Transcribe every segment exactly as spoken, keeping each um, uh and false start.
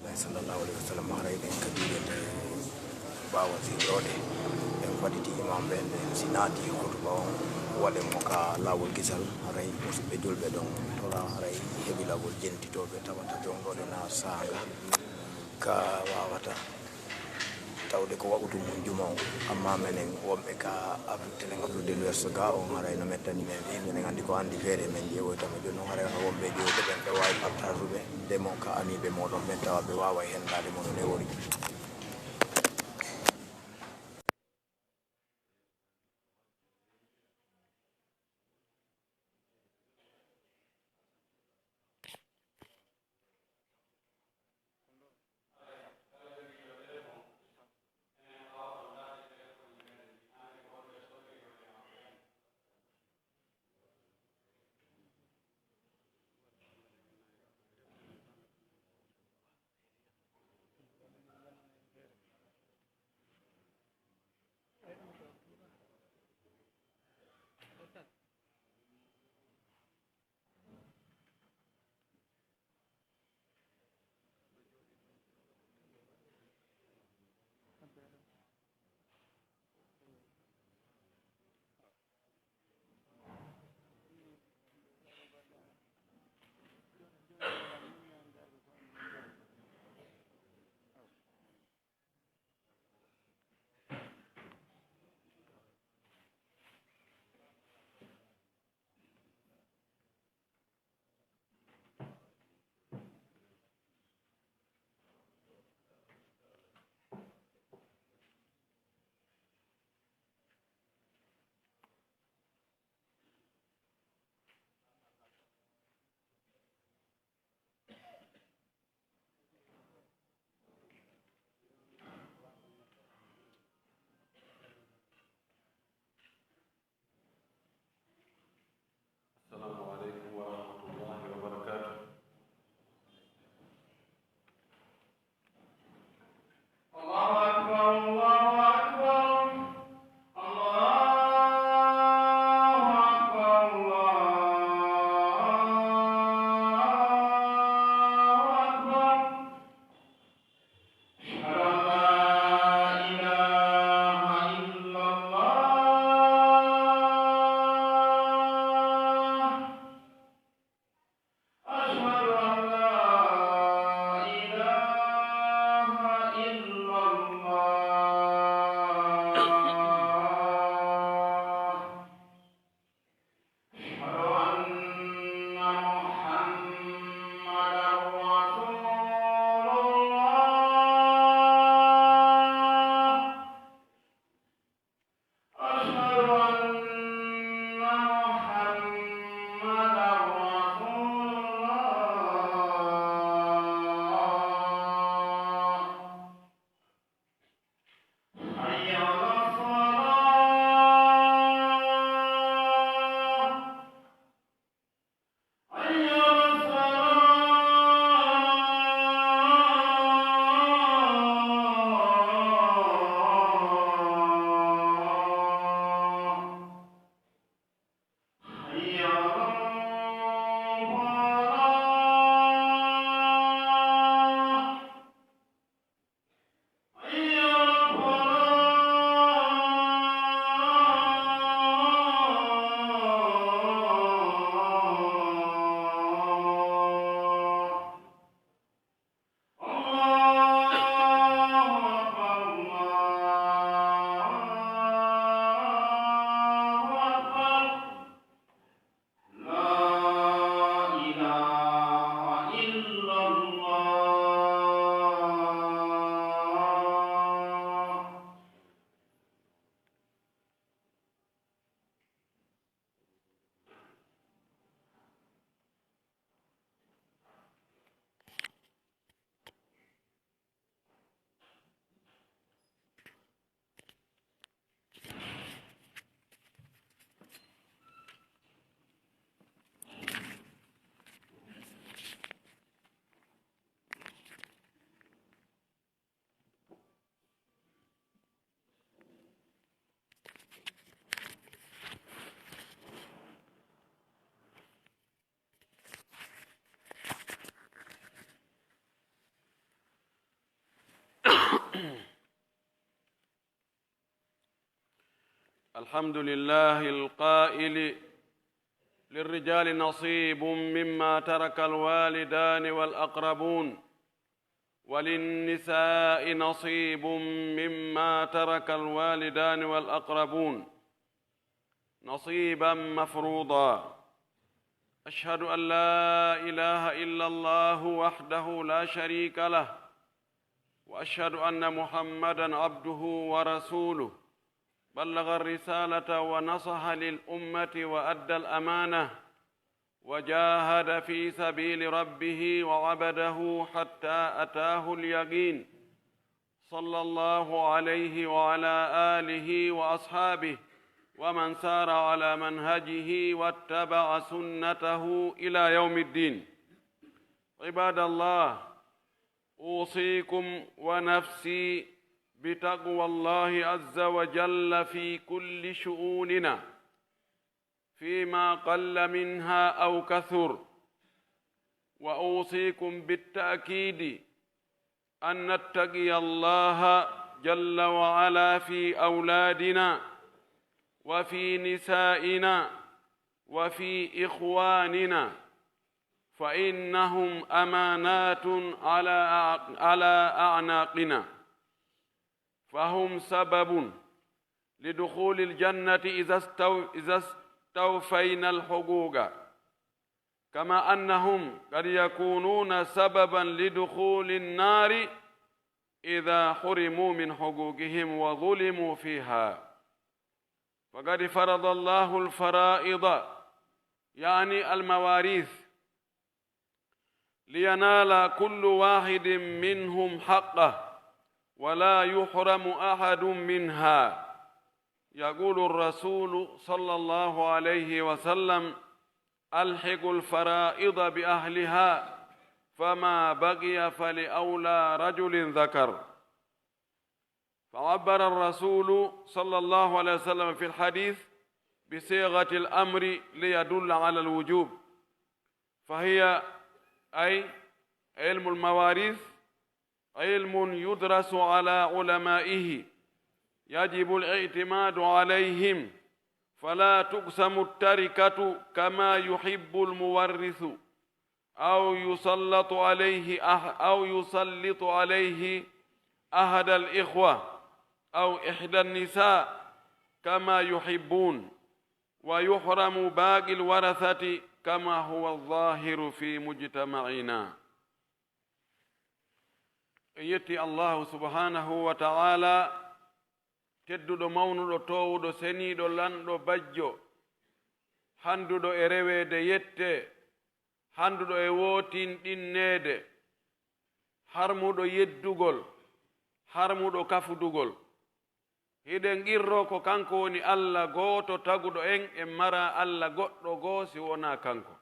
Sallallahu alayhi wa sallam, haray ɗen kadi nde ɓaawo sirrooɗe, en faditi imam ɓen, ɓen si naati hutuba on, waɗen mo ka laawol kisal, haray musidɓe julɓe ɗon tora, haray hebilagol jentitooɓe tawata ɓe on ɗoo ɗe na saanga ka waawata tawde ko waɓutu mun juma on. Amma menen wonɓe ka Afri-, telen Afrique de l'Ouest ga on, haray no mettani men, wi menen anndi ko anndi feere men ƴeewoyta mo. Jooni on haray no wonɓe ƴeewde ɓen ɓe waawi partageude mo ka amiiɓe mooɗon ɓen tawa ɓe waaway hendaade mo no newori. السلام عليكم ورحمة الله وبركاته. الله أكبر، الله أكبر. الله أكبر، الله أكبر. أشهد أن لا إله إلا الله. الحمد لله القائل: "للرجال نصيب مما ترك الوالدان والأقربون، وللنساء نصيب مما ترك الوالدان والأقربون، نصيبا مفروضا". أشهد أن لا إله إلا الله وحده لا شريك له، وأشهد أن محمدا عبده ورسوله، بلغ الرسالة ونصح للأمة وأدى الأمانة، وجاهد في سبيل ربه وعبده حتى أتاه اليقين، صلى الله عليه وعلى آله وأصحابه ومن سار على منهجه واتبع سنته إلى يوم الدين. عباد الله، أوصيكم ونفسي بتقوى الله عز وجل في كل شؤوننا، فيما قل منها أو كثر، وأوصيكم بالتأكيد أن نتقي الله جل وعلا في أولادنا، وفي نسائنا، وفي إخواننا، فإنهم أمانات على أع-، على أعناقنا، فهم سبب لدخول الجنة إذا استو-، إذا استوفينا الحقوق، كما أنهم قد يكونون سببا لدخول النار إذا حرموا من حقوقهم وظلموا فيها. فقد فرض الله الفرائض، يعني المواريث، لينال كل واحد منهم حقه ولا يحرم أحد منها. يقول الرسول صلى الله عليه وسلم: "ألحقوا الفرائض بأهلها، فما بقي فلأولى رجل ذكر". فعبر الرسول صلى الله عليه وسلم في الحديث بصيغة الأمر ليدل على الوجوب، فهي، أي علم المواريث، علم يدرس على علمائه، يجب الاعتماد عليهم، فلا تقسم التركة كما يحب المورث، أو يسلط عليه أح-، أو يسلط عليه أحد الإخوة أو إحدى النساء كما يحبون، ويحرم باقي الورثة كما هو الظاهر في مجتمعنا. En yetti Allahu subhanahu wa ta'ala, tedduɗo, mawnuɗo, toowuɗo, seniiɗo, lanɗo, bajjo, handuɗo e reweede yette, handuɗo e wootinɗinneede, harmuɗo yeddugol, harmuɗo kafudugol. Hiɗen qirroo ko kanko woni Alla gooto taguɗo en, en maraa Alla goɗɗo goo si wonaa kanko.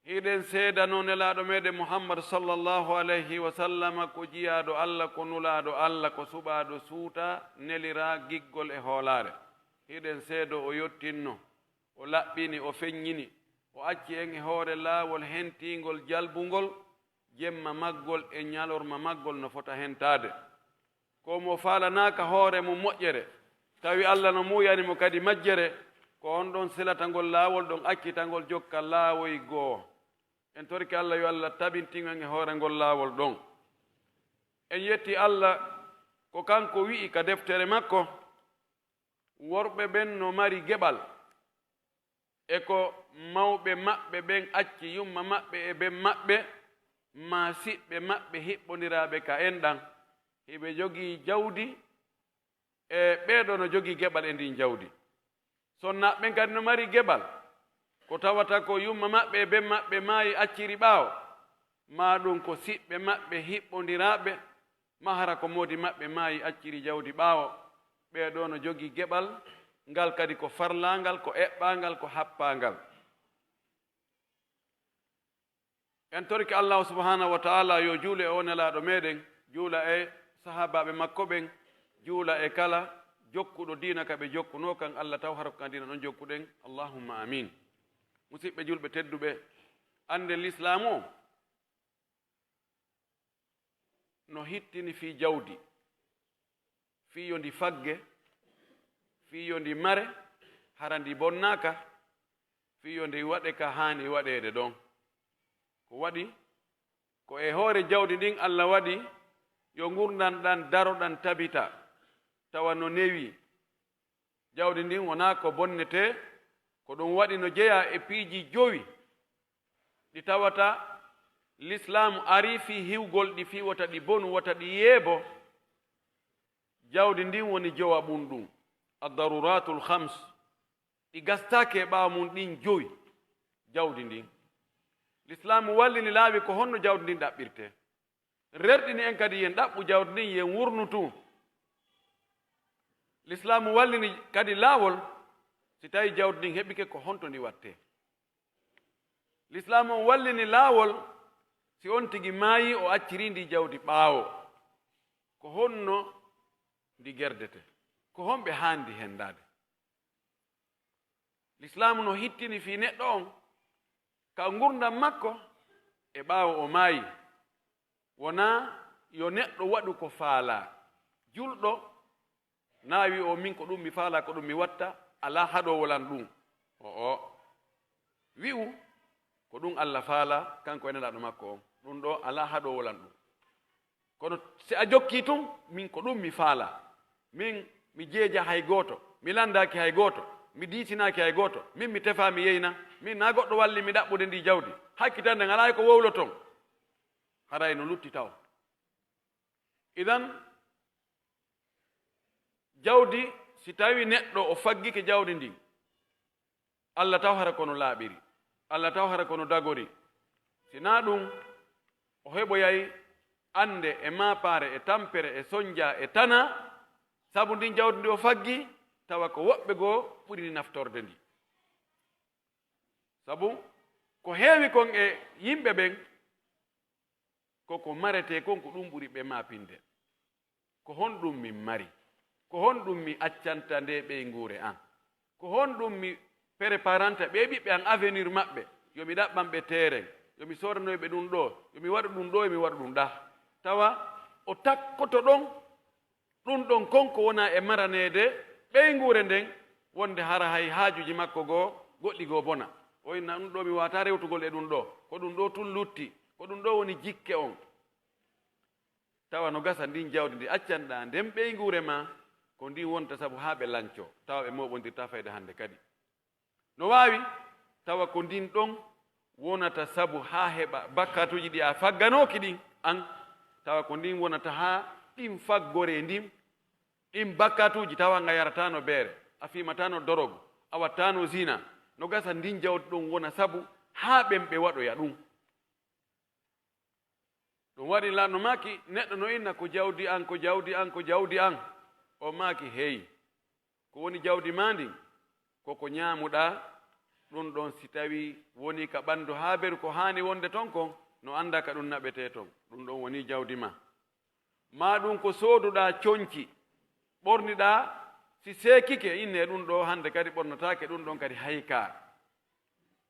Hiɗen seedanoo Nelaaɗo meɗen Muhammad sallallahu alayhi wa sallama ko jiyaaɗo Alla, ko nulaaɗo Alla, ko suɓaaɗo suutaa, neliraa giggol e hoolaare. Hiɗen seedoo o yottinno, o laɓɓini, o feññini, o acci en e hoore laawol hentiingol jalbungol, jemma maggol e ñalorma maggol no fota hentaade. Ko mo faalanaaka hoore mum moƴƴere, tawi Alla no muuyani mo kadi majjere, ko on ɗon silata ngol laawol ɗon, accita ngol, jokka laawoy goo. En torike Alla yo Alla tabintin en e hoore ngol laawol ɗon. En yetti Alla, ko kanko wi'i ka deftere makko, worɓe ɓen no mari geɓal, e ko mawɓe maɓɓe ɓen acci yumma maɓɓe e ben maɓɓe, maa siɓɓe maɓɓe hiɓɓondiraaɓe ka enɗan, hiɓe jogii jawdi, e ɓee ɗoo no jogii geɓal e ndin jawdi. Sonnaaɓe ɓen kadi no mari geɓal, ko tawata ko yumma maɓɓe e ben maɓɓe maayi acciri ɓaawo, maa ɗun ko siɓɓe maɓɓe hiɓɓondiraaɓe, maa hara ko moodi maɓɓe maayi acciri jawdi ɓaawo, ɓee ɗoo no jogii geɓal, ngal kadi ko farlaangal, ko eɓɓaangal, ko happaangal. En torike Allaahu subhaanahu wa ta'aalaa yo juulu e oo Nelaaɗo meɗen, juula e sahaabaaɓe makko ɓen, juula e kala jokkuɗo diina ka ɓe jokkunoo kan, Alla taw hara ko kan diina ɗon jokkuɗen. Allahumma amiin. Musiɓɓe julɓe tedduɓe, annden Lislaamu on no hittini fii jawdi, fii yo ndi fagge, fii yo ndi mare, hara ndi bonnaaka, fii yo ndi waɗe ka haani waɗeede ɗon. Ko waɗi, ko e hoore jawdi ndin Alla waɗi yo ngurndan ɗan daro ɗan tabita, tawa no newii. Jawdi ndin wonaa ko bonnetee, ko ɗun waɗi no jeyaa e piiji jowi ɗi tawata Lislaamu arii fii hiwgol ɗi, fii wota ɗi bonu, wota ɗi yeebo. Jawdi ndin woni jowaɓun ɗun, ad-daruratul khams, ɗi gastaaki e ɓaawo mun ɗin jowi. Jawdi ndin, Lislaamu wallini laawi ko honno jawdi ndin ɗaɓɓirtee. Rerɗini en kadi yen ɗaɓɓu jawdi ndin, yen wurnu tun. Lislaamu wallini kadi laawol, si tawii jawdi ndin heɓike, ko honto ndi wattee. Lislaamu on wallini laawol, si on tigi maayii, o accirii ndi jawdi ɓaawo, ko honno ndi gerdetee, ko homɓe haandi hendaade. Lislaamu no hittini fii neɗɗo on ka ngurndan makko e ɓaawo o maayi. Wonaa yo neɗɗo waɗu ko faalaa. Julɗo naa wi'u o, "Min ko ɗun mi faalaa, ko ɗun mi watta, alaa haɗoowo lan ɗun." O'o. Wi'u, "Ko ɗun Alla faalaa, kanko e Nelaaɗo makko on. Ɗun ɗoo alaa haɗoowo lan ɗun." Kono si a jokkii tun, "Min ko ɗun mi faalaa. Min mi jeejaa hay gooto, mi lanndaaki hay gooto, mi diisinaaki hay gooto, min mi tefaa mi yeyna, min naa goɗɗo walli mi ɗaɓɓude ndii jawdi. Hakkitande ngalaa e ko wowloton." Haray no lutti taw. Idan, jawdi, si tawii neɗɗo o faggike jawdi ndin, Alla taw hara ko no laaɓiri, Alla taw hara ko no dagori. Si naa ɗun, o heɓoyay annde e maapaare e tampere e sonjaa e tanaa, sabu ndin jawdi ndi o faggi, tawa ko woɓɓe goo ɓuri ndi naftorde ndi. Sabu ko heewi kon e yimɓe ɓen, ko ko maretee kon, ko ɗun ɓuri ɓe maapinde. Ko honɗun min mari? Ko honɗun mi accanta ndee ɓeynguure an? Ko honɗun mi preparanta ɓee ɓiɓɓe an, avenir maɓɓe? Yo mi ɗaɓɓan ɓe teeren, yo mi sooranoy ɓe ɗun ɗoo, yo mi waɗu ɗun ɗoo, yo mi waɗu ɗun ɗaa. Tawa o takkoto ɗon, ɗun ɗon kon ko wona e maraneede ɓeynguure nden, wonde hara hay haajuuji makko goo, goɗɗi goo bona. O inna, "Ɗun ɗoo mi waawataa rewtugol e ɗun ɗoo, ko ɗun ɗoo tun lutti, ko ɗun ɗoo woni jikke on." Tawa no gasa ndin jawdi ndi accanɗaa nden ɓeynguure maa, ko ndin wonta sabu haa ɓe lancoo, tawa ɓe mooɓondirtaa fayda hande kadi. No waawi tawa ko ndin ɗon wonata sabu haa heɓa bakkaatuuji ɗi a fagganooki ɗin an, tawa ko ndin wonata haa ɗin faggoree ndin, ɗin bakkaatuuji, tawa nga yarataano beere, a fimataano dorogu, a wattaano zina, no gasa ndin jawdi ɗon wona sabu haa ɓen ɓe waɗoya ɗun. Ɗun waɗi Laamɗo maaki, neɗɗo no inna, "Ko jawdi an, ko jawdi an, ko jawdi an." O maaki, "Hey, ko woni jawdi maa ndin? Ko ko ñaamuɗaa, ɗun ɗon si tawii wonii ka ɓandu haaberu ko haani wonde ton kon, no anndaa ka ɗun naɓetee ton, ɗun ɗon wonii jawdi maa. Maa ɗun ko sooduɗaa conci, ɓorniɗaa, si seekike, innee ɗun ɗoo hande kadi ɓornotaake, ɗun ɗon kadi haykaa.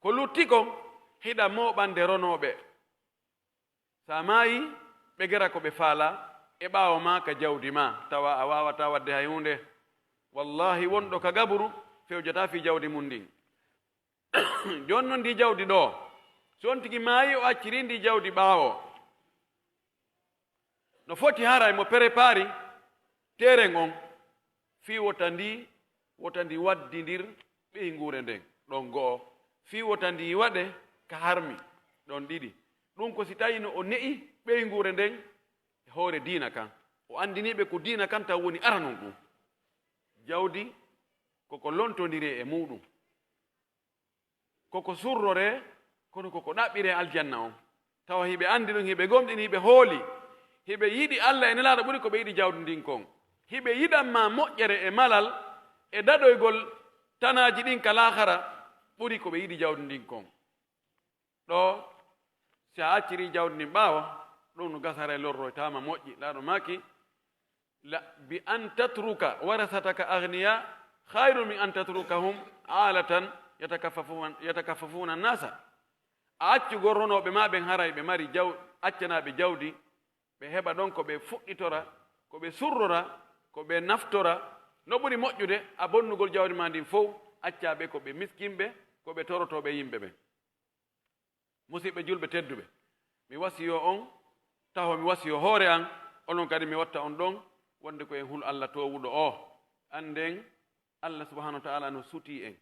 Ko lutti kon, hiɗa mooɓande ronooɓe." Si a maayii, ɓe gera ko ɓe faalaa e ɓaawo maa ka jawdi maa, tawa a waawataa waɗde hay huunde. Wallaahi, wonɗo ka gaburu fewjataa fii jawdi mun ndin. Jooni non, ndii jawdi ɗoo, si on tigi maayii, o accirii ndii jawdi ɓaawo, no foti haray mo prepari teeren on, fii wota ndi, wota ndi waddindir ɓeynguure nden, ɗon go'o, fii wota ndi waɗe ka harmi, ɗon ɗiɗi. Ɗun ko si tawii no o ne'i ɓeynguure nden e hoore diina kan, o anndinii ɓe ko diina kan taw woni aranun ɗun. Jawdi ko ko lontondiree e muuɗun. Ko ko surroree, kono ko ko ɗaɓɓiree aljanna on. Tawa hiɓe anndi ɗun, hiɓe gomɗini, hiɓe hooli, hiɓe yiɗi Alla e Nelaaɗo ɓuri ko ɓe yiɗi jawdi ndin kon. Hiɓe yiɗan maa moƴƴere e malal e daɗoygol tanaaji ɗin ka laakara ɓuri ko ɓe yiɗi jawdi ndin kon. Ɗoo, si a accirii jawdi ndin ɓaawo, ɗun no gasa haray lorroytaama moƴƴi. Nelaaɗo maaki, la, bi an tatruka warasataka aghniya khayrun min an tatrukahum alatan yatakaffafuna, yatakaffafuna nasa. A accugol ronooɓe maa ɓen haray ɓe mari jaw-, accanaa ɓe jawdi, ɓe heɓa ɗon ko ɓe fuɗɗitora, ko ɓe surrora, ko ɓe naftora, No ɓuri moƴƴude a bonnugol jawdi maa ndin fow, accaa ɓe ko ɓe miskinɓe, ko ɓe torotooɓe yimɓe ɓen. Musiɓɓe julɓe tedduɓe, mi wasiyoo on, taho mi wasiyoo hoore an, onon kadi mi watta on ɗon, wonde ko en hulu Alla toowuɗo oo. Annden Alla subhaanahu wa ta'aalaa no sutii en,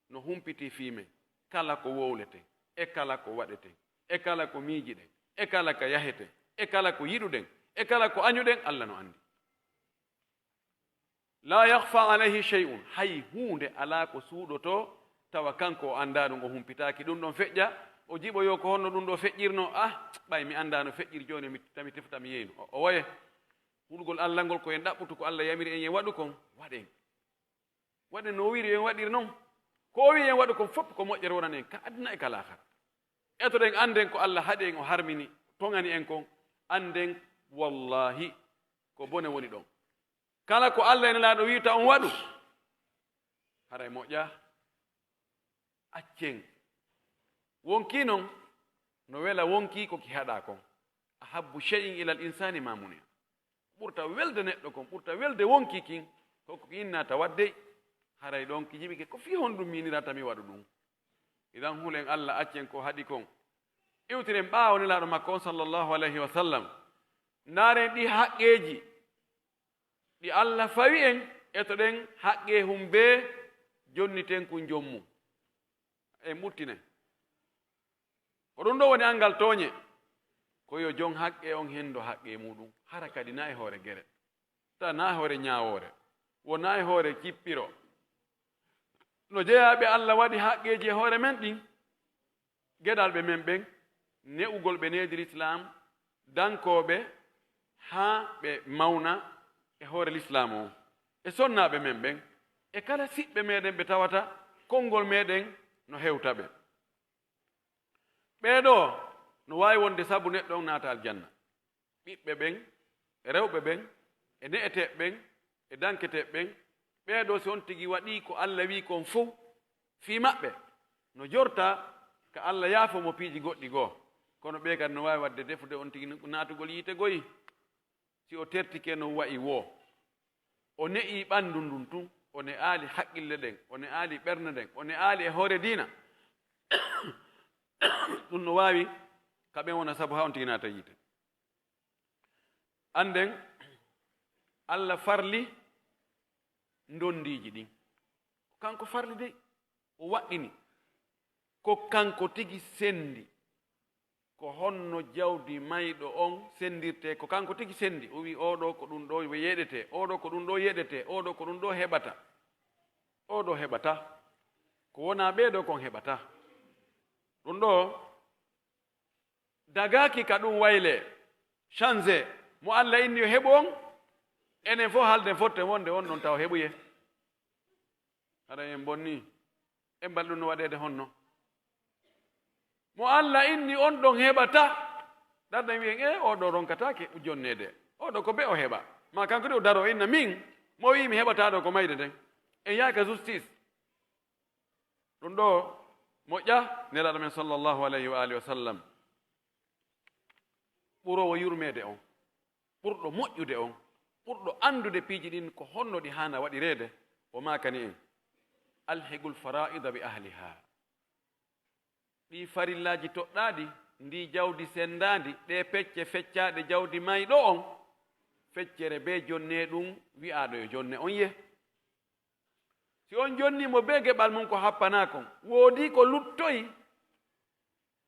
no humpitii fii men, kala ko wowleten, e kala ko waɗeten, e kala ko miijiɗen, e kala ka yaheten, e kala ko yiɗuɗen, e kala ko añuɗen, Alla no anndi. Laa yakhfaa alayhi shay'un, hay huunde alaa ko suuɗotoo, tawa kanko o anndaa ɗum, o humpitaaki ɗum ɗon feƴƴa, o jiɓoyoo ko honno ɗum ɗoo feƴƴirnoo, ah, ɓay mi anndaa no feƴƴiri jooni, mi, tami tefta mi yeeynu. O, o waye, hulugol Alla ngol ko en ɗaɓɓutu ko Alla yamiri en yen waɗu kon, waɗen. Waɗen no o wiiri en waɗir non. Ko o wi'i en waɗu kon fof ko moƴƴere wonani en, ka aduna e ka laakara. Etoɗen annden ko Alla haɗi en, o harmini, toŋani en kon, annden wallaahi ko bone woni ɗon. Kala ko Alla e Nelaaɗo wi'uta on waɗu, haray moƴƴaa, accen. Wonkii non no wela wonkii ko ki haɗaa kon. Ahabbu shay'in ilal insaani maa muni'a. Ɓurta welde neɗɗo kon, ɓurta welde wonkii kin, ko ko ki innata waɗde, haray ɗon ki jiɓike ko fii honɗun miinirata mi waɗu ɗun. Idan hulen Alla, accen ko haɗi kon. Iwtiren ɓaawo Nelaaɗo makko on sallallahu alayhi wa sallam. Ndaaren ɗi haqqeeji ɗi Alla fawi en, etoɗen haqqee hun bee, jonniten kun jommu. En ɓurtinen. Ko ɗun ɗoo woni anngal tooñe. Ko yo jon haqqee on hendo haqqee muuɗun, hara kadi naa e hoore gere, ta naa e hoore ñaawoore, wo naa e hoore cippiro. No jeyaa ɓe Alla waɗi haqqeeji e hoore men ɗin, geɗalɓe men ɓen, ne'ugol ɓe needi Lislaam, dankooɓe haa ɓe mawna e hoore Lislaam on, e sonnaaɓe men ɓen, e kala siɓɓe meɗen ɓe tawata konngol meɗen no hewta ɓe. Ɓee ɗoo no waawi wonde sabu neɗɗo on naata aljanna. Ɓiɓɓe ɓen, e rewɓe ɓen, e ne'eteeɓe ɓen, e danketeeɓe ɓen, ɓee ɗoo si on tigi waɗii ko Alla wi'i kon fow fii maɓɓe, no jortaa ka Alla yaafoo mo piiji goɗɗi goo. Kono ɓee kadi no waawi waɗde defude on tigi naatugol yiite goy. Si o tertike no wa'i woo, o ne'ii ɓanndu ndun tun, o ne'aali haqqille ɗen, o ne'aali ɓernde nden, o ne'aali e hoore diina, ɗun no waawi ka ɓen wona sabu haa on tigi naata yiite. Annden, Alla farli ndonndiiji ɗin. Ko kanko farli dey, o waɗɗini. Ko kanko tigi senndi. Ko honno jawdi mayɗo on senndirtee? Ko kanko tigi senndi. O wi'i, "Oo ɗoo ko ɗun ɗoo yeɗetee, oo ɗoo ko ɗun ɗoo yeɗetee, oo ɗoo ko ɗun ɗoo heɓata. Oo ɗoo heɓata. Ko wonaa ɓee ɗoo kon heɓata." Ɗun ɗoo dagaaki ka ɗun waylee, changé. Mo Alla inni yo heɓu on, enen fof haalden fotten wonde on ɗon taw heɓuyee. Haray en bonnii. En mbaɗi ɗun no waɗeede honno? Mo Alla inni on ɗon heɓata, ɗaɗɗan wi'en, "Ee, oo ɗoo ronkataake jonneede. Oo ɗoo ko be o heɓa." Maa kanko de o daroo inna min, mo wi'i mi heɓataa ɗoo ko mayde nden. En yaha ka justice. Ɗun ɗoo moƴƴa, Nelaaɗo men sallallahu alayhi wa alihi wa sallam, ɓuroowo yurmeede on, ɓurɗo moƴƴude on, ɓurɗo anndude piiji ɗin ko honno ɗi haana waɗireede, o maakani en, "Alhiqul faraa'ida bi ahlihaa." Ɗii farillaaji toɗɗaaɗi, ndii jawdi senndaandi, ɗee pecce feccaaɗe jawdi mayɗo on, feccere bee jonnee ɗun wi'aaɗo yo jonne on yeh. Si on jonnii mo bee geɓal mun ko happanaa kon, woodii ko luttoyi,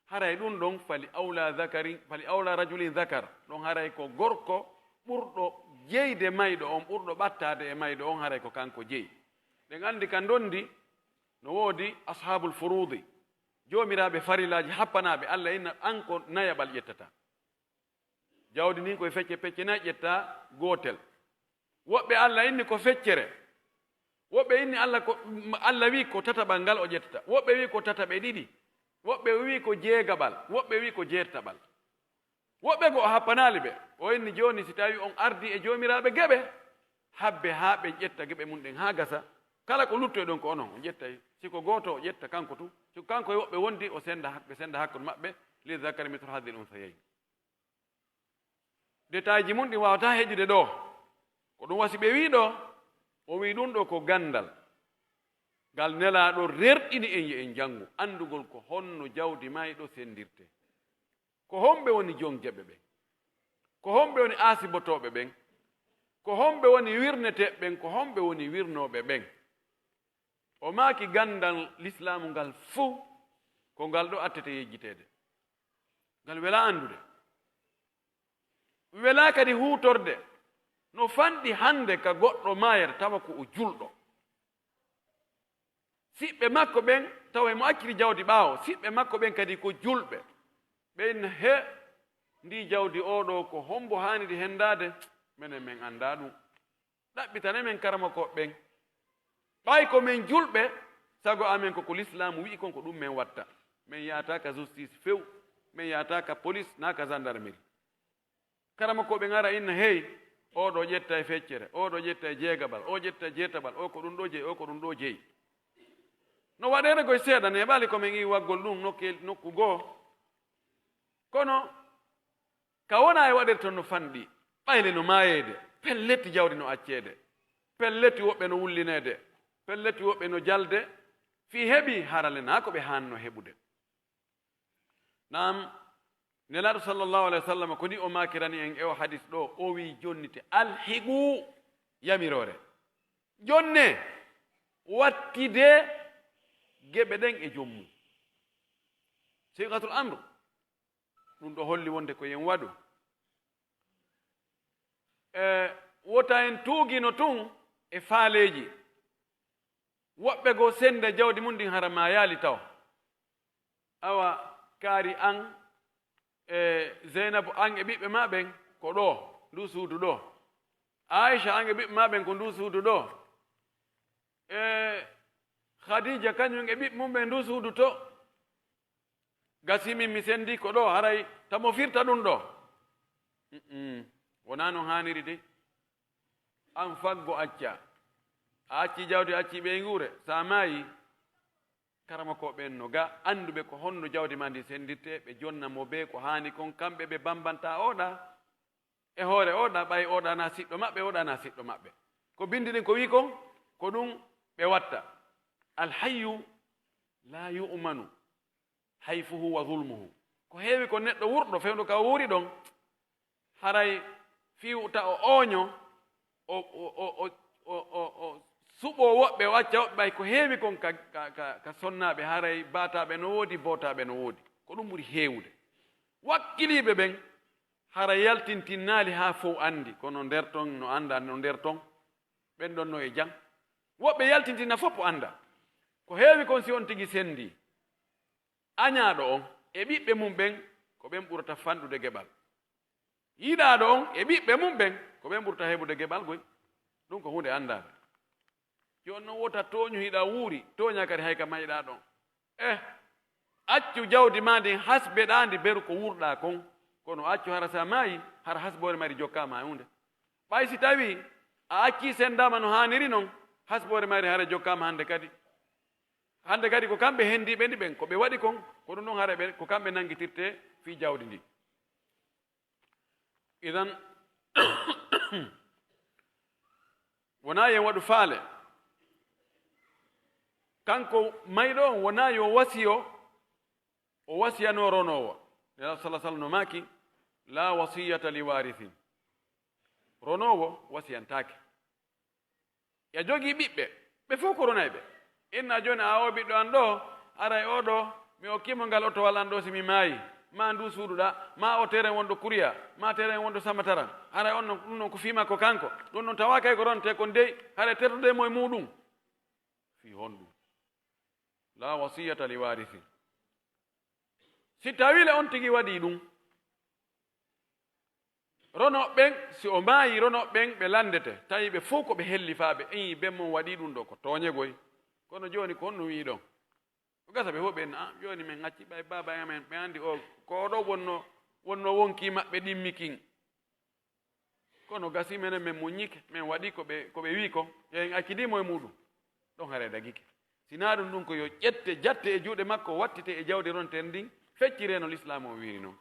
haray ɗun ɗon fali awla zakarin, fali awla rajulin zakar, ɗon haray ko gorko ɓurɗo jeyde mayɗo on, ɓurɗo ɓattaade e mayɗo on, haray ko kanko jeyi. Ɗen anndi ka ndondi no woodi ashaabul furuudi, joomiraaɓe farillaaji happanaaɓe, Alla inna an ko nayaɓal ƴettata. Jawdi ndin koye fecce pecce nay ƴetta gootel. Woɓɓe Alla inni ko feccere. Woɓɓe inni Alla ko, Alla wi'i ko tataɓal ngal o ƴettata. Woɓɓe wi'i ko tataɓe ɗiɗi. Woɓɓe wi'i ko jeegaɓal. Woɓɓe wi'i ko jeetaɓal. Woɓɓe goo o happanaali ɓe. O inni jooni si tawi on ardii e joomiraaɓe geɓe, habbe haa ɓe ƴetta geɓe mun ɗen haa gasa. Kala ko luttoyi ɗon ko onon on ƴettay. Si ko gooto o ƴetta kanko tun. Si ko kanko e woɓɓe wondi o senda hak-, ɓe senda hakkunde maɓɓe. Li zakari mithlu hadhil unsayayni. Détail ji mun ɗin waawataa heƴude ɗoo. Ko ɗun wasi ɓe wi'i ɗoo, O wi'i ɗun ɗoo ko ganndal ngal Nelaaɗo rerɗini en, yo en janngu anndugol ko honno jawdi mayɗo senndirtee. Ko homɓe woni jom jaɓe ɓen? Ko homɓe woni aasibotooɓe ɓen? Ko homɓe woni wirneteeɓe ɓen? Ko homɓe woni wirnooɓe ɓen? O maaki ganndal Lislaamu ngal fuu, ko ngal ɗoo attete yejjiteede. Ngal welaa anndude. Welaa kadi huutorde. No fanɗi hannde ka goɗɗo maayata tawa ko o julɗo. Siɓɓe makko ɓen, tawa himo acciri jawdi ɓaawo, siɓɓe makko ɓen kadi ko julɓe. Ɓe inna, "He, ndii jawdi oo ɗoo, ko hombo haaniri henndaade? Menen men anndaa ɗun." Ɗaɓɓitane men karamokooɓe ɓen. Ɓay ko men julɓe, sago amen ko ko Lislaamu wi'i kon, ko ɗun men watta. Men yahataa ka justice few, men yahataa ka police naa ka gendarmerie. Karamokooɓe ɓen ara inna, "Hey, oo ɗoo ƴetta e feccere, oo ɗoo ƴetta e jeegaɓal, oo ƴetta e jeetaɓal, oo ko ɗun ɗoo jeyi, oo ko ɗun ɗoo jeyi." No waɗeede koy seeɗa, neeɓaali ko men iwi waggol ɗun nokke-, nokku goo. Kono ka wonaa e waɗeede ton no fanɗi, ɓayle no maayeede, pellet jawdi no acceede, pellet woɓɓe no wullineede, pellet woɓɓe no jalde, fii heɓi harale naa ko ɓe haanno heɓude. Naam, Nelaaɗo sallallahu alayhi wa sallam, ko ni o maakirani en e o hadis ɗoo, o wi'i, "Jonnite, alhiqu yamiroore. Jonne, wattide geɓe ɗen e jom mum." Sigatul amr, ɗun ɗoo holli wonde ko yo en waɗu. E wota en tuugino tun e faaleeji. Woɓɓe goo sennda jawdi mun ndin hara maayaali taw. Awa, kaari an, e Zeynabu an e ɓiɓɓe maa ɓen ko ɗoo, nduu suudu ɗoo. Aisha an e ɓiɓɓe maa ɓen ko nduu suudu ɗoo. E Khadija kañun e ɓiɓɓe mun ɓen nduu suudu to. Gasi min mi senndii ko ɗoo, haray tamo firta ɗun ɗoo. Mm-mm. Wonaa non haaniri de. An faggo acca. A accii jawdi, a accii ɓeynguure. Si a maayii, karamokooɓe ɓen no ga annduɓe ko honno jawdi maa ndin senndirtee, ɓe jonna mo bee ko haani kon, kamɓe ɓe bambantaa oo ɗaa e hoore oo ɗaa, ɓay oo ɗaa naa siɗɗo maɓɓe, oo ɗaa naa siɗɗo maɓɓe. Ko binndi ɗin ko wi'i kon, ko ɗun ɓe watta. Alhayyu laa yu'manu hayfuhu wa zulmuhu. Ko heewi ko neɗɗo wurɗo fewndo ka o wuuri ɗon, haray fii ta o ooño, o, o suɓoo woɓɓe, o acca woɓɓe, ɓay ko heewi kon ka, ka, ka, ka sonnaaɓe, haray baataaɓe no woodi, bootaaɓe no woodi. Ko ɗun ɓuri heewude. Wakkiliiɓe ɓen, hara yaltintinnaali haa fow anndi, kono nder ton no anndaa no nder ton, ɓen ɗon no e jam. Woɓɓe yaltintinna fow anndaa. Ko heewi kon si on tigi senndii. Añaaɗo on e ɓiɓɓe mun ɓen, ko ɓen ɓurata fanɗude geɓal. Yiɗaaɗo on e ɓiɓɓe mun ɓen, ko ɓen ɓurata heɓude geɓal goy. Ɗun ko huunde anndaande. Jooni non wota tooñu hiɗa wuuri, tooñaa kadi hay ka mayɗaa ɗon. Eh, accu jawdi maa ndin hasbeɗaa ndi beru ko wuurɗaa kon. Kono accu hara si a maayii, hara hasboore maa ndi jokkaa maa e huunde. Ɓay si tawii a accii senndaama no haaniri non, hasboore maa ndi hara jokkaama hannde kadi. Hannde kadi ko kamɓe henndiiɓe ndi ɓen, ko ɓe waɗi kon, ko ɗun ɗon hara ɓe, ko kamɓe nanngitirtee fii jawdi ndin. Idan, wonaa yo en waɗu faale. Kanko mayɗo on wonaa yo wasiyo, o wasiyanoo ronoowo. Nelaaɗo sallallaahu alayhi wa sallam no maaki, "Laa wasiyata li waarisin." Ronoowo wasiyantaake. Yo a jogii ɓiɓɓe, ɓe fow ko ronayɓe. Inna jooni, a oo ɓiɗɗo an ɗoo, aray oo ɗoo, mi okkii mo ngal otowal an ɗoo si mi maayii, maa nduu suudu ɗaa, maa oo teren wonɗo Kuriya, maa teren wonɗo Samataran. Aray on non, ɗun non ko fii makko kanko. Ɗun non tawaa kay ko ronetee kon dey, haray tertodee mo e muuɗun. Fii honɗun? Laa wasiyata li waarisin. Si tawii le on tigi waɗii ɗun, ronooɓe ɓen, si o maayii, ronooɓe ɓen ɓe lanndete, tawi ɓe fow ko ɓe hellifaaɓe, ii, ben mon waɗii ɗun ɗoo, ko tooñe goy. Kono jooni ko honno wi'i ɗon? Ko gasa ɓe fow ɓe, "Ah, jooni men acci ɓay baaba en amen, ɓe anndi o, ko o ɗoo wonno, wonno wonkii maɓɓe ɗimmi kin." Kono gasi menen men muññike, men waɗi ko ɓe, ko ɓe wi'i kon, yo en accidi mo e muuɗum. Ɗon haray dagike. Si naa ɗum, ɗum ko yo ƴette, jatte e juuɗe makko, wattite e jawdi ronten ndin, fecciree no Lislaamu on wi'iri non.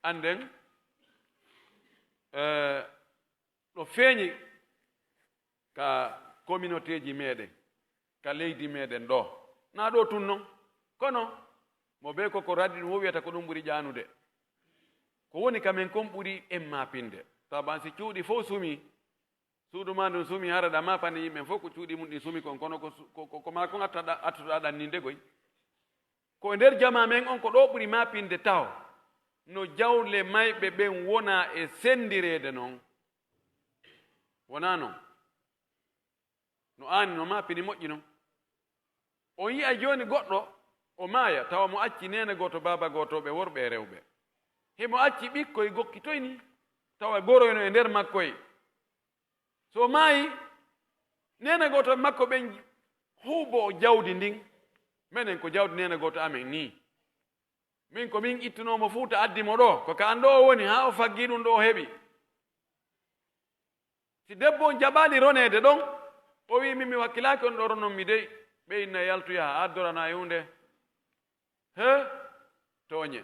Annden, eh, ɗo feeñi ka communautéeji meɗen, ka leydi meɗen ɗoo. Naa ɗoo tun non. Kono mo bee ko ko raddi ɗum, o wiyata ko ɗum ɓuri ƴaanude. Ko woni ka men kon ɓuri en maapinde. Taban si cuuɗi fow sumii, suudu maa ndun sumii, hara ɗa maapani yimɓe fow ko cuuɗi mun ɗin sumi kon, kono ko su-, ko, ko, ko maa kon attaɗa, attuɗa ɗanninde koy. Ko e nder jamaa men on, ko ɗoo ɓuri maapinde taho. No jawle mayɓe ɓen wona e senndireede non. Wonaa non. No aani no maapini moƴƴi non. On yi'ay jooni goɗɗo, o maaya, tawa mo acci neene gooto, baaba gooto, ɓe worɓe e rewɓe. Himo acci ɓikkoy gokkitoy ni, tawa goroy no e nder makkoy. So o maayi, neene gooto makko ɓen huubo jawdi ndin. Menen ko jawdi neene gooto amen nii. Min ko min ittunoo mo Fuuta addi mo ɗoo, ko ka an ɗoo o woni, haa o faggii ɗum ɗoo o heɓi. Si debbo on jaɓaali roneede ɗon, o wi'i, "Min mi wakkilaaki on ɗoo ronon mi dey," ɓe inna yaltu yaha, a addoranaa e huunde. He? Tooñe.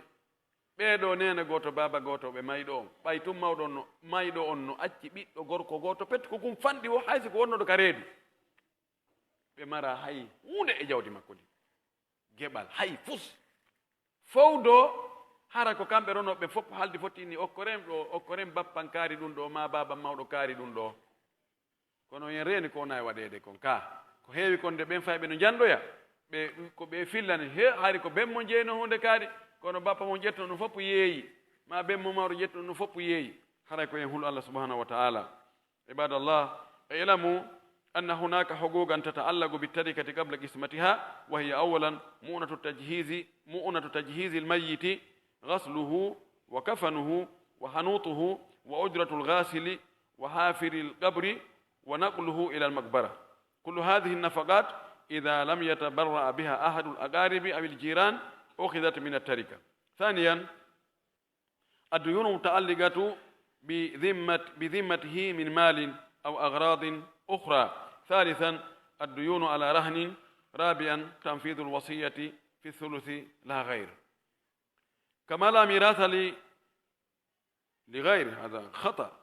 Ɓee ɗoo neene gooto, baaba gooto, ɓe mayɗo on. Ɓay tun mawɗo on no, mayɗo on no acci ɓiɗɗo gorko gooto pet, ko kun fanɗi wo, hay si ko wonnoɗo ka reedu. Ɓe maraa hay huunde e jawdi makko ndin. Geɓal, hay fus. Fowdo, hara ko kamɓe ronooɓe fof haldi foti ni, okkoren ɗoo, okkoren bappan kaari ɗum ɗoo, maa baaban mawɗo kaari ɗum ɗoo. Kono en reeni ko wona e waɗeede kon kaa. Ko heewi kon de ɓen fayɓe no njanndoya, ɓe, ko ɓe fillani, he, hari ko ben mo jeyno huunde kaari, kono bappa mo ƴettuno ɗum fof yeeyi, maa ben mo mawɗo ƴettuno ɗum fof yeeyi. Haray ko en hulu Allah subhanahu wa ta'ala. عباد الله، اعلموا أن هناك حقوقا تتعلق بالتركة قبل قسمتها، وهي أولا مؤنة التجهيز، مؤنة تجهيز الميت، غسله وكفنه وحنوطه وأجرة الغاسل وحافر القبر ونقله إلى المقبرة. كل هذه النفقات إذا لم يتبرأ بها أحد الأقارب أو الجيران أخذت من التركة. ثانيا، الديون المتعلقة بذمة، بذمته من مال أو أغراض أخرى. ثالثا، الديون على رهن. رابعا، تنفيذ الوصية في الثلث لا غير. كما لا ميراث ل-، لغير، هذا خطأ،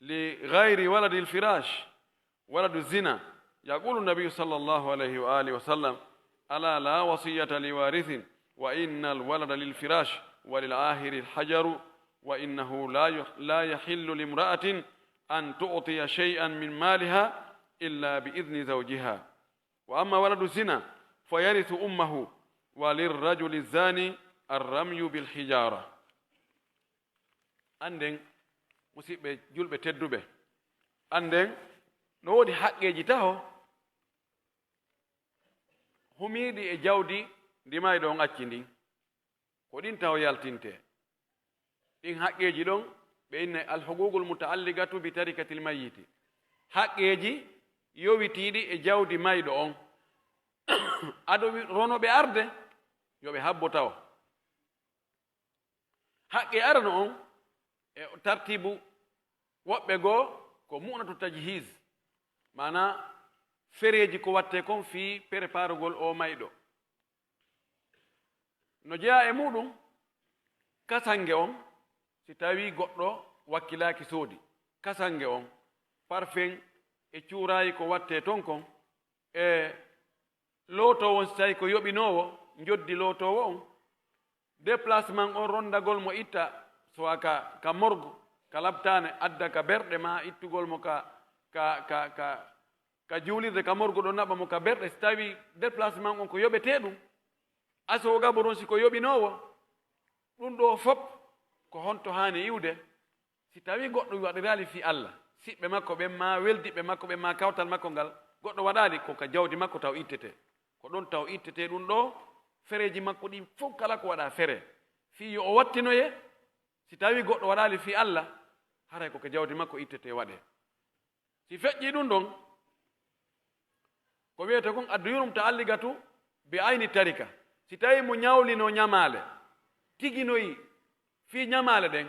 لغير ولد الفراش، ولد الزنا. يقول النبي صلى الله عليه وآله وسلم: "ألا لا وصية لوارث، وإن الولد للفراش، وللعاهر الحجر، وإنه لا يح-، لا يحل لامرأة أن تعطي شيئا من مالها إلا بإذن زوجها. وأما ولد الزنا فيرث أمه، وللرجل الزاني الرمي بالحجارة." Annden, musiɓɓe julɓe tedduɓe, annden no woodi haqqeeji taho humiiɗi e jawdi ndi mayɗo on acci ndin. Ko ɗin taho yaltintee. Ɗin haqqeeji ɗon, ɓe innay alhuququl muta'alliqatu bi tarikatil mayyiti. Haqqeeji yowitiiɗi e jawdi mayɗo on. Ado wi-, rono ɓe arde, yo ɓe habbo tawa. Haqqe arano on e tartiibu woɓɓe goo ko mu'natu tajhiz, maanaa fereeji ko wattee kon fii preparugol oo mayɗo. No jeyaa e muuɗum kasange on, si tawii goɗɗo wakkilaaki soodi kasange on, parfum e cuuraayi ko wattee ton kon, e lootoowo on, si tawii ko yoɓinoowo, njoddi lootoowo on, déplacement on, rondagol mo itta, soit ka, ka morgue, ka labtaane, adda ka berɗe, maa ittugol mo ka, ka, ka, ka, ka juulirde, ka morgue ɗon, naɓa mo ka berɗe, si tawii déplacement on ko yoɓetee ɗum, asoo gaboro on si ko yoɓinoowo, ɗum ɗoo fop ko honto haani iwde? Si tawii goɗɗo waɗiraali fii Alla, siɓɓe makko ɓen, maa weldiɓɓe makko ɓen, maa kawtal makko ngal, goɗɗo waɗaali, ko ka jawdi makko taw ittetee. Ko ɗon taw ittetee ɗum ɗoo fereeji makko ɗin fow, kala ko waɗaa fere, fii yo o wattinoye. Si tawii goɗɗo waɗaali fii Alla, haray ko ka jawdi makko ittetee waɗee. Si feƴƴii ɗum ɗon, ko wi'etee kon adduyunum ta'alligatu bi ayni tarika. Si tawii mo ñawlinoo ñamaale, tiginoyi fii ñamaale ɗen,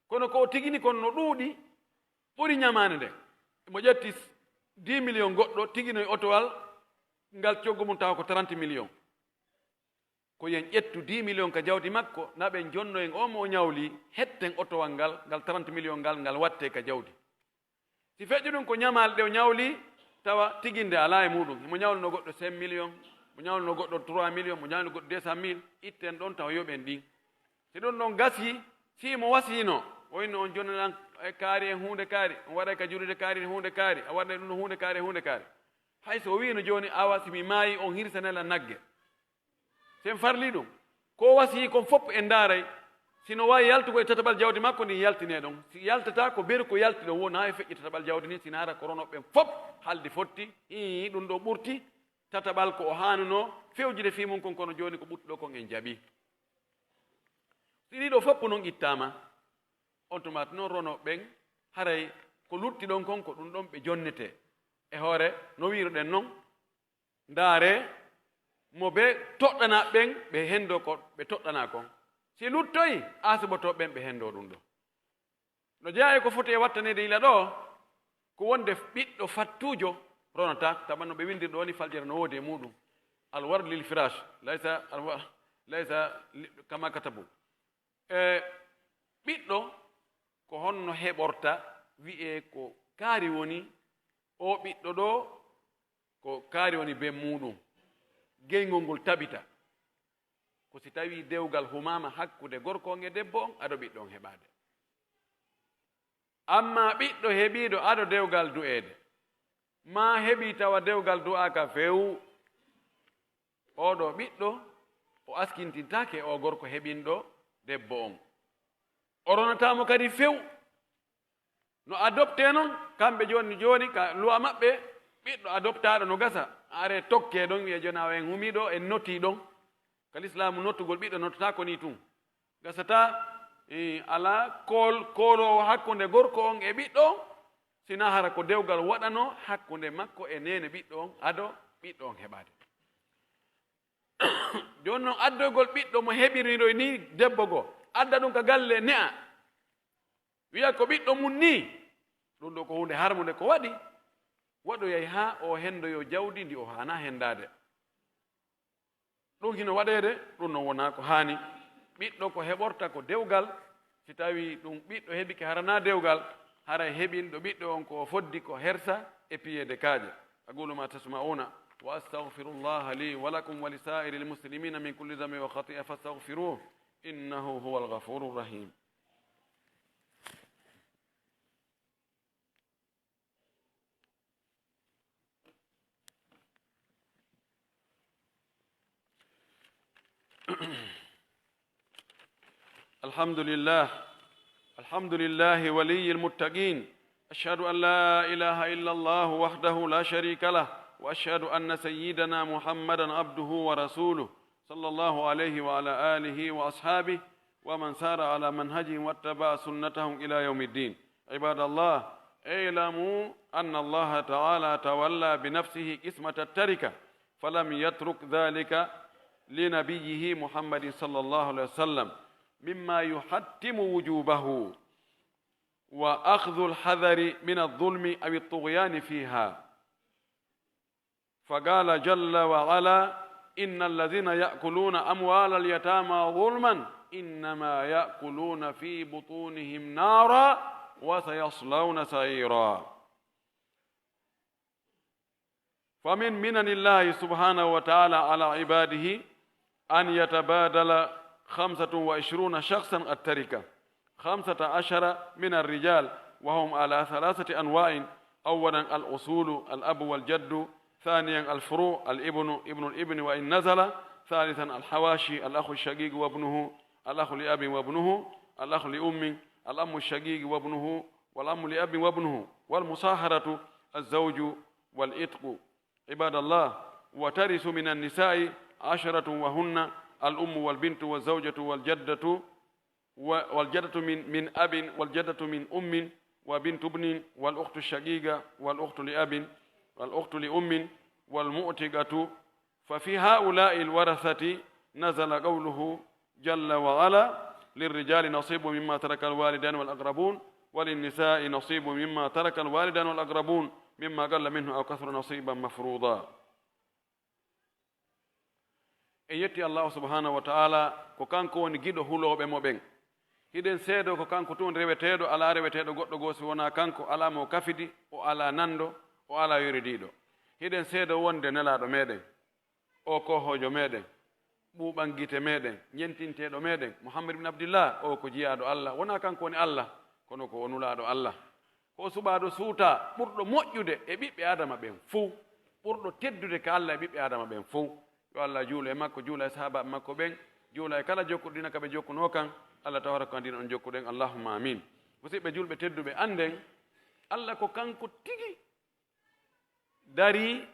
kono ko o tigini kon no ɗuuɗi, ɓuri ñamaande nden. Mo ƴetti dix millions goɗɗo, tiginoyi otowal, ngal coggu mum tawa ko trente millions. Ko yen ƴettu dix millions ka jawdi makko, na ɓen jonno en o mo o ñawli, hetten otowal ngal, ngal trente millions ngal, ngal wattee ka jawdi. Si feƴƴi ɗum ko ñamaale ɗe o ñawli, tawa tiginde alaa e muɗum, himo ñawluno goɗɗo cinq millions, mo ñawluno goɗɗo trois millions, mo ñawluno goɗɗo deux cent mille, itten ɗon tawa yoɓen ɗin. Si ɗum ɗon gasii, si mo wasiino, o inno on jonnanan e kaari e huunde kaari, on waɗay ka jurude kaari e huunde kaari, a waɗay ɗum no huunde kaari e huunde kaari. Hay so o wiino jooni, awa, si mi maayi, on hirsanay lan nagge. Si en farlii ɗum, ko o wasiyii kon fof en ndaaray, si no waawi yaltugol e tataɓal jawdi makko ndin, yaltinee ɗon. Si yaltataa, ko beru ko yalti ɗon woo, na e feƴƴi tataɓal jawdi ndin, si naara ko ronooɓe ɓen fof haldi fotti, hii, ɗum ɗoo ɓurti tataɓal ko o haanunoo fewjude fii mun kon, kono jooni ko ɓuttuɗo kon en jaɓii. Si ɗii ɗoo fof non ittaama, on tuma non ronooɓe ɓen, haray ko lutti ɗon kon, ko ɗum ɗon ɓe jonnetee. E hoore, no wiiruɗen non, ndaaree mo ɓe toɗɗanaa ɓen, ɓe henndoo ko ɓe toɗɗanaa kon. Si luttoyi, aasibotooɓe ɓen ɓe henndoo ɗum ɗoo. No jeyaa e ko foti e wattaneede yila ɗoo, ko wonde ɓiɗɗo fattuujo ronataa, tawa no ɓe winndiri ɗoo ni, faljere no woodi e muɗum. Al ward lil firash, laysa al wa-, laysa li-, kama katabu. E ɓiɗɗo ko honno heɓorta, wi'ee ko kaari woni, oo ɓiɗɗo ɗoo ko kaari woni ben muɗum, geyngol ngol tabita. Ko si tawii dewgal humaama hakkunde gorko on e debbo on, ado ɓiɗɗo on heɓaade. Ammaa ɓiɗɗo heɓiiɗo ado dewgal du'eede, maa heɓii tawa dewgal du'aaka few, oo ɗoo ɓiɗɗo, o askintintaake e oo gorko heɓinɗo debbo on. O ronataa mo kadi few. No adoptee non, kamɓe jooni, jooni ka luwa maɓɓe, ɓiɗɗo adoptaaɗo no gasa, a aree tokkee ɗon, wi'ee jooni awa en humii ɗoo, en notii ɗon. Ka lislaamu nottugol ɓiɗɗo nottotaako nii tun. Gasataa, eh, alaa kool-, kooloowo hakkunde gorko on e ɓiɗɗo on, sinaa hara ko dewgal waɗanoo hakkunde makko e neene ɓiɗɗo on, ado ɓiɗɗo on heɓaade. Jooni non, addoygol ɓiɗɗo mo heɓiriroy nii debbo goo, adda ɗum ka galle, ne'a, wi'a ko ɓiɗɗo mun nii, ɗum ɗoo ko huunde harmunde. Ko waɗi? Waɗoyay haa o henndoyoo jawdi ndi o haanaa henndaade. Ɗum hino waɗeede, ɗum non wonaa ko haani. Ɓiɗɗo ko heɓorta ko dewgal, si tawii ɗum ɓiɗɗo heɓike hara naa dewgal, haray heɓinɗo ɓiɗɗo on ko o foddi ko hersa e piyeede kaaƴe. أقول ما تسمعون وأستغفر الله لي ولكم ولسائر المسلمين من كل ذنب وخطيئة فاستغفروه إنه هو الغفور الرحيم. الحمد لله. الحمد لله ولي المتقين. أشهد أن لا إله إلا الله وحده لا شريك له، وأشهد أن سيدنا محمدا عبده ورسوله، صلى الله عليه وعلى آله وأصحابه ومن سار على منهجهم واتبع سنتهم إلى يوم الدين. عباد الله، اعلموا أن الله تعالى تولى بنفسه قسمة التركة، فلم يترك ذلك لنبيه محمد صلى الله عليه وسلم، مما يحتم وجوبه وأخذ الحذر من الظلم أو الطغيان فيها. فقال جل وعلا: إن الذين يأكلون أموال اليتامى ظلما إنما يأكلون في بطونهم نارا وسيصلون سعيرا. فمن منن الله سبحانه وتعالى على عباده أن يتبادل خمسة وعشرون شخصا التركة، خمسة عشر من الرجال، وهم على ثلاثة أنواع: أولا الأصول، الأب والجد، ثانيا الفروع، الابن، ابن الابن وإن نزل، ثالثا الحواشي، الأخ الشقيق وابنه، الأخ لأب وابنه، الأخ لأم، العم الشقيق وابنه، والعم لأب وابنه، والمصاهرة، الزوج، والعتق. عباد الله، وترث من النساء عشرة وهن الأم والبنت والزوجة والجدة و-، والجدة من، من أب، والجدة من أم، وبنت ابن، والأخت الشقيقة، والأخت لأب، والأخت لأم، والمعتقة. ففي هؤلاء الورثة نزل قوله جل وعلا: للرجال نصيب مما ترك الوالدان والأقربون، وللنساء نصيب مما ترك الوالدان والأقربون، مما قل منه أو كثر نصيبا مفروضا. En yetti Allaahu subhaanahu wa ta'aalaa, ko kanko woni giɗo hulooɓe mo ɓen. Hiɗen seedoo ko kanko tun reweteeɗo, alaa reweteeɗo goɗɗo goo si wonaa kanko, alaa mo kafidi, o alaa nanndo, O alaa yoridiiɗo. Hiɗen seedo wonde Nelaaɗo meɗen, o koohoojo meɗen, ɓuuɓan gite meɗen, ɲentinteeɗo meɗen, Muhammad ibn Abdillah, o ko jiyaaɗo Allah, wonaa kanko woni Allah, kono ko o nulaaɗo Allah. Ko o suɓaaɗo suutaa, ɓurɗo moƴƴude e ɓiɓɓe Aadama ɓen fow, ɓurɗo teddude ka Allah e ɓiɓɓe Aadama ɓen fow. Yo Allah juulu e makko, juula e sahaabaaɓe makko ɓen, juula e kala jokkuɗo diina ka ɓe jokkunoo kan. Allah tawata ko an diina on jokkuɗen. Allahumma amin. Musiɓɓe julɓe tedduɓe, annden Allah ko kanko tigi darii,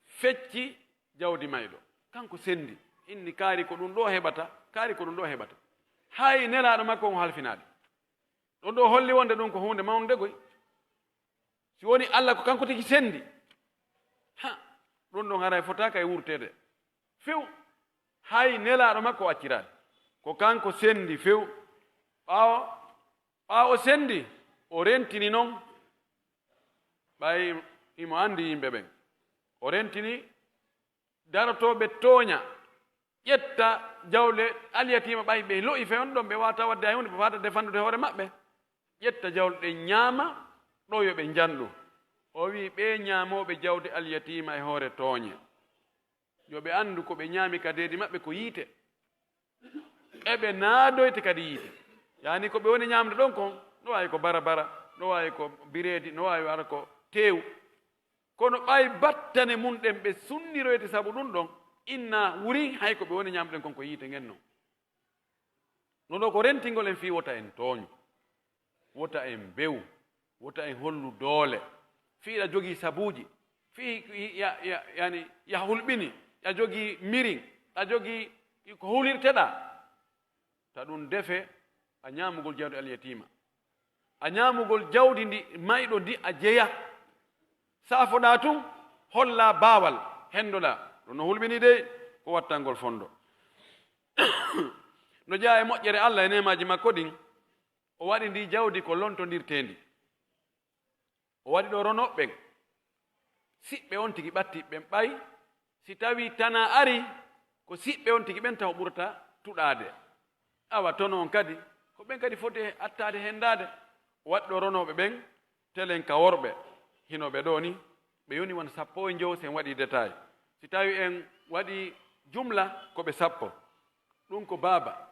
fecci jawdi mayɗo. Kanko senndi, inni kaari ko ɗum ɗoo heɓata, kaari ko ɗum ɗoo heɓata. Hay Nelaaɗo makko on o halfinaali. Ɗum ɗoo holli wonde ɗum ko huunde mawnde goy. Si woni Allah ko kanko tigi senndi, ha, ɗum ɗon haray fotaaka e wurteede. Few, hay Nelaaɗo makko o acciraali. Ko kanko senndi few. Ɓaawo, ɓaawo senndi, o rentini non, ɓay himo anndi yimɓe ɓen. O rentini darotooɓe tooɲa, ƴetta jawle alyatiima ɓay ɓe lo'i fewndo ɗon, ɓe waawataa waɗde hay huunde, ɓe waawataa defandude hoore maɓɓe. Ƴetta jawle ɗen ɲaama, ɗoo yo ɓe njanɗu. O wi'i ɓee ɲaamooɓe jawdi alyatiima e hoore tooɲe, yo ɓe anndu ko ɓe ɲaami ka deedi maɓɓe ko yiite. E ɓe naadoyte kadi yiite. Yaani ko ɓe woni ɲaamde ɗon kon, no waawi ko barabara, no waawi ko bireedi, no waawi ara ko teewu. Kono ɓay battane mun ɗen ɓe sunniroyte sabu ɗun ɗon, inna wurin hay ko ɓe woni ɲaamde ɗen kon ko yiite ngen non. No ɗoo ko rentingol en fii wota en tooɲu, wota en bew, wota en hollu doole. Fii hiɗa jogii sabuuji, fii ya, ya, yani, ya hulɓini, ya jogii mirin, ya jogii ko hulirteɗaa. Ta ɗun defe a ɲaamugol jawdi alyatiima. A ɲaamugol jawdi ndi mayɗo ndi a jeya. Saafoɗaa tun, hollaa baawal, hendoɗaa. Ɗun no hulɓinii dey ko wattangol fondo. No jeyaa e moƴƴere Allah e neemaaji makko ɗin, o waɗi ndi jawdi ko lontondirteendi. O waɗi ɗo ronooɓe ɓen, siɓɓe on tigi ɓattiiɓe ɓen, ɓay si tawii tanaa arii, ko siɓɓe on tigi ɓen taw ɓurata tuɗaade. Awa tono on kadi, ko ɓen kadi foti attaade, henndaade. O waɗi ɗo ronooɓe ɓen, telen ka worɓe, hino ɓe ɗoo ni, ɓe yoni won sappo e jowo si en waɗii détail. Si tawii en waɗii jumla, ko ɓe sappo. Ɗun ko baaba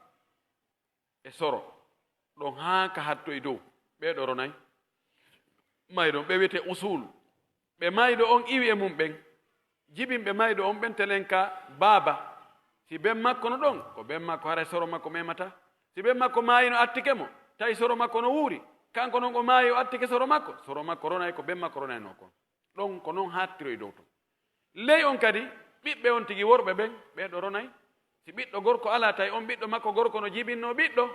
e soro, ɗon haa ka hatto e dow, ɓee ɗo ronay. Mayɗo on, ɓe wi'etee usuul. Ɓe mayɗo on iwi e mum ɓen, jibinɓe mayɗo on ɓen telen ka baaba. Si ben makko no ɗon, ko ben makko haray soro makko memata. Si ben makko maayi no attike mo, tawi soro makko no wuuri, kanko non o maayi o attike soro makko, soro makko ronay ko ben makko ronaynoo kon. Ɗon ko non haattiro e dow ton. Ley on kadi, ɓiɓɓe on tigi worɓe ɓen, ɓee ɗo ronay. Si ɓiɗɗo gorko alaa, tawi on ɓiɗɗo makko gorko no jibinnoo ɓiɗɗo,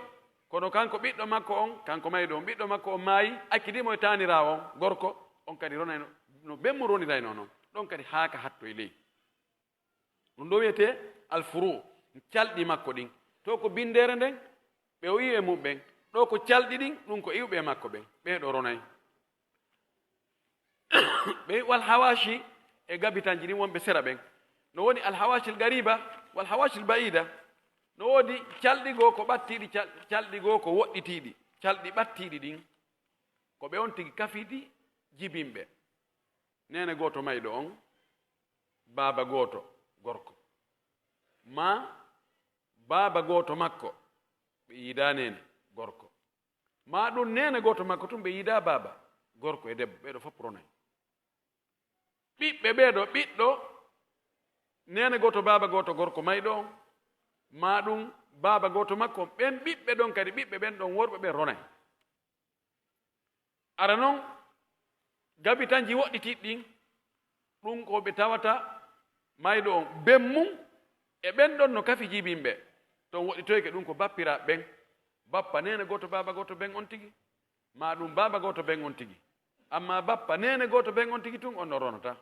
kono kanko ɓiɗɗo makko on, kanko mayɗo on, ɓiɗɗo makko on maayi, accidi mo e taaniraawo on gorko, on kadi ronay no, no ben mun roniraynoo non. Ɗon kadi haa ka hatto e ley. Ɗun ɗoo wi'etee alfuruu, calɗi makko ɗin. To ko binndeere nden, ɓe o iwi e mum ɓen. Ɗoo ko calɗi ɗin, ɗun ko iwɓe e makko ɓen. Ɓee ɗo ronay. Ɓe wal hawaashi e gabitanji ɗin wonɓe sera ɓen. No woni al hawaashil gariba, wal hawaashil ba'iida. No woodi calɗi goo ko ɓattiiɗi, cal-, calɗi goo ko woɗɗitiiɗi, calɗi ɓattiiɗi ɗin. Ko ɓe on tigi kafiidi jibinɓe. Neene gooto mayɗo on, baaba gooto gorko. Maa baaba gooto makko, ɓe yiidaa neene gorko. Maa ɗun neene gooto makko tun, ɓe yiidaa baaba gorko e debbo, ɓee ɗo fow ronay. Ɓiɓɓe ɓee ɗoo, ɓiɗɗo neene gooto, baaba gooto gorko mayɗo on, maa ɗun baaba gooto makko on, ɓen ɓiɓɓe ɗon kadi, ɓiɓɓe ɓen ɗon worɓe ɓen ronay. Ara non, gabitanji woɗɗitiiɗi ɗin, ɗun ko ɓe tawata mayɗo on, ben mun e ɓen ɗon no kafi jibinɓe. Ton woɗɗitoyke, ɗun ko bappiraaɓe ɓen, bappa neene gooto, baaba gooto ben on tigi, maa ɗun baaba gooto ben on tigi. Ammaa bappa neene gooto ben on tigi tun, on no ronata.